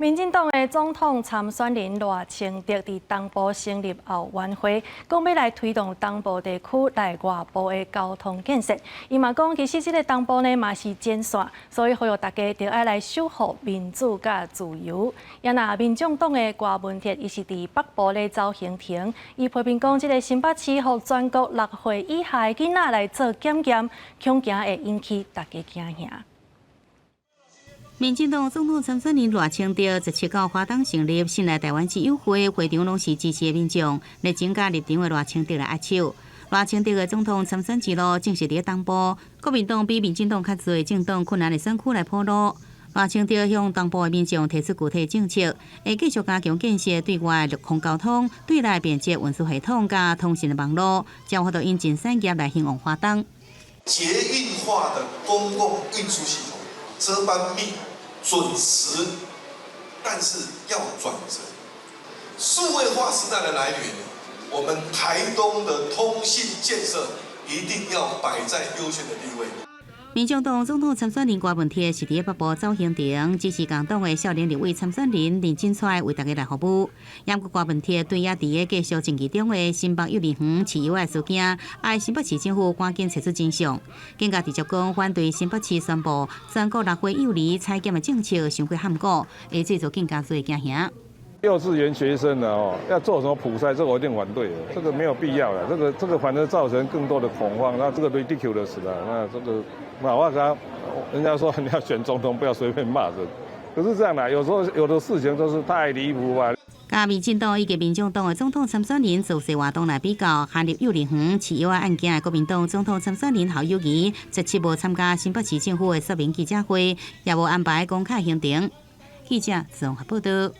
民進黨的總統參選人賴清德佇東部成立後援會，講欲來推動東部地區內外部的交通建設。伊嘛講，其實這個東部呢嘛是前線，所以呼籲大家著愛來守護民主佮自由。也若民眾黨的柯文哲，伊是佇北部咧走行程，伊批評講，這個新北市予全國6歲以下的囡仔來做檢驗，恐驚會引起大家驚嚇。民進黨總統參選人賴清德17號花東成立信賴臺灣之友會，會場攏是支持的民眾，熱情佮入場的賴清德來握手。賴清德的總統參選之路正是佇東部，國民黨比民進黨較濟政黨困難的選區來鋪路。賴清德向東部的民眾提出具體政策，會繼續加強建設對外陸空交通、對內便捷運輸系統佮通訊的網路，才有法度引進產業來興旺花東。捷運化的公共運輸系統，車班密、準時，但是要轉折。數位化時代的來臨，我們台東的通信建設一定要擺在優先的地位。民眾黨總統參選人柯文哲是佇北部走行程，支持共黨的少年立委參選人林錦川為大家來服務。毋過柯文哲對猶佇咧繼續爭議中的新北幼兒園飼幼仔事件，愛新北市政府趕緊揣出真相，更加直接講反對新北市宣布全國6歲幼兒採檢的政策傷過譀古，會製造更加濟驚嚇。幼稚園學生呢，哦，要做什麼普篩，這個我一定反對，這個沒有必要了，這個反而造成更多的恐慌，那這個 ridiculous 了，那這個，那我講，人家說你要選總統，不要隨便罵人，可是這樣啦，有時候有的事情都是太離譜啊。佮民進黨以及民眾黨的總統參選人造勢活動來比較，牽入幼兒園飼幼仔案件的國民黨總統參選人侯友宜，17無參加新北市政府的說明記者會，也無安排公開行程。記者綜合報道。